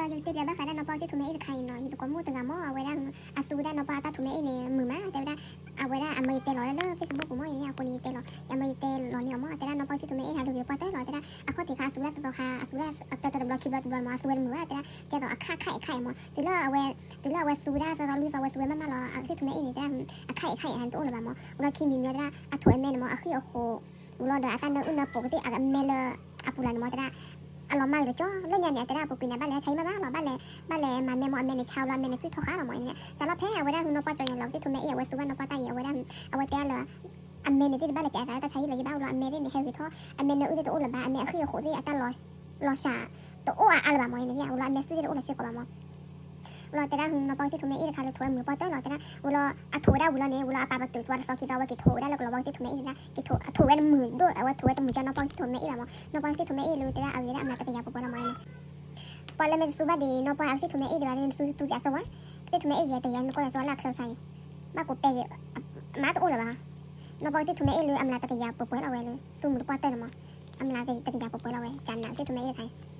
ယတဲဘၣ်ဃးဒၣ်နီၢ်ပီၢ်သ့ၣ်ထူမဲအ့ၣ်တခါအံၤနီၤ, ယသကိးမုၣ်တဂၤမ့ၢ် အဝဲဒၣ် အသူဝဲဒၣ်နီၢ်ပီၢ်အတၢ်ထူမဲအ့ၣ်န့ၣ် မုာ်မး, တဲဝဲဒၣ် အဝဲဒၣ်အမၢယတဲလီၤလၢ Facebook ပူၤမ့ၢ်အံၤန့ၣ် အဃိန့ၣ်ယတဲလီၤ, ယမၢယတဲလီၤန့ၢ်အီၤမ့ၢ် တဲဒၣ်နီၢ်ပီၢ်သ့ၣ်ထူမဲအ့ၣ်ဟးလူၤက့ၤပီၢ်တၢၢ်လီၤ, တဲဒၣ်အခီၣ်ထံးခါအသူဝဲဒၣ်သီသီခါ အသူဝဲဒၣ်အတၢတဘျီခံဘျီတဘျီမ့ၢ် အသူဝဲတမုာ်ဘၣ်, တဲဒၣ်ကဲသိးအခါခါအံၤခါအံၤမ့ၢ် တုၤလၢအဝဲ တုၤလၢအဝဲသူဝဲဒၣ်သီသီလွံၢ်သီ အဝဲသူဝဲမးမးလီၤ အသ့ၣ်ထူမဲအ့ၣ်န့ၣ် တဲဒၣ် အခါအံၤခါအံၤဟဲတအိၣ်လၢၤဘၣ်မ့ၢ်, ဝံၤလီၤခံမံၤမံၤ တဲဒၣ်အထိးအမဲန့ၣ်မ့ၢ် အဃံအဃိး ဝံၤလီၤဒီးအတၢ်နၢအုၣ်နၢပှိၤကသ့ၣ်အမဲလၢ အပူၤလီၤန့ၣ်မ့ၢ် တဲဒၣ် အလီၤမၢ်ဂ့ၤတကၠီ, လၢညါန့ၣ် အတဲဒၣ်ပူၤကွံာ်န့ၣ် ဘၣ်လဲၤဆါဟံၣ်မးမးလီၤ, ဘၣ်လဲၤ ဘၣ်လဲၤမၤမဲမ့ၢ် အမဲန့ၣ်ဆါလီၤ အမဲန့ၣ်သွံၣ်ထီၣ်ဃာ်လီၤမ့ၢ်အံၤန့ၣ်, စးလီၤဖဲအဝဲဒၣ်နီၢ်ပီၢ်ကၠီညါလီၤ အဝဲသ့ၣ်ထူမဲအ့ၣ် အဝဲသူဝဲနီၢ်ပီၢ်တၢ်အံၤ အဝဲဒၣ် အဝဲတဲလၢ အမဲန့ၣ်သ့ၣ်တဘၣ်လဲၤတဲအသးလၢတၢ်ဆါဟံၣ်လၢၤ ယဘၣ်ဝံၤလီၤ အမဲသ့ၣ်န့ၣ်ဟဲဂ့ၤထီၣ်, အမဲနၢအုၣ်သ့ၣ်တအိၣ်လၢၤဘၣ်, အမဲအဃံအဃိးသ့ၣ်အတၢ်လီၤ လီၤစှၤ တအိၣ်အါအါလၢၤဘၣ်မ့ၢ်အံၤန့ၣ်, ဝံၤလီၤအမဲသွံၣ်သ့ၣ်တအိၣ်လၢၤစ့ၢ်ကီးဘၣ်မ့ၢ် ဝံၤလီၤတဲဒၣ်နီၢ်ပီၢ်သ့ၣ်ထူမဲအ့ၣ်တခါလၢထိးဝဲမုာ်ပီၢ်တၢၢ်လီၤ တဲဒၣ် ဝံၤလီၤအထိးဝဲဒၣ်ဝံၤလီၤန့ၣ် ဝံၤလီၤအပာ်ပတုာ်စှၤတသီခံသီ အဝဲက့ၤထိးဝဲဒၣ်လၢကလီၤဘီသ့ၣ်ထူမဲအ့ၣ်န့ၣ် အထိးဝဲတမုာ်ဒိၣ် အဝဲထိးဝဲတမုာ်ကၠီနီၢ်ပီၢ်သ့ၣ်ထူမဲအ့ၣ်ဘၣ်မ့ၢ် နီၢ်ပီၢ်သ့ၣ်ထူမဲအ့ၣ်လၢတဲဒၣ်အဂ့ၤဒၣ်အမျးတကယၤပှဲၤပှဲၤလီၤမ့ၢ်အံၤန့ၣ်, ပှၤလၢမဲာ်တသူဘၣ်ဒံး နီၢ်ပီၢ်အသ့ၣ်ထူမဲအ့ၣ်ဒံးဘၣ်လၢနသူသူပၠးစိဝဲ, သ့ၣ်ထူမဲအ့ၣ်ဂ့ၤတယၤနကိးလၢစိဝဲလၢအချၢတခါအံၤ, ဘၣ်ကိးပဲဂ့ၤ မးတအိၣ်လၢၤဘၣ်, နီၢ်ပီၢ်သ့ၣ်ထူမဲအ့ၣ်လၢအမျးတကယၤပှဲၤပှဲၤလီၤဝဲလၢ သူမုာ်တပီၢ်တၢၢ်န့ၣ်မ့ၢ် အမျးတကယၤပှဲၤပှဲၤလီၤဝဲ ကနးသ့ၣ်ထူမဲအ့ၣ်တခါအံၤ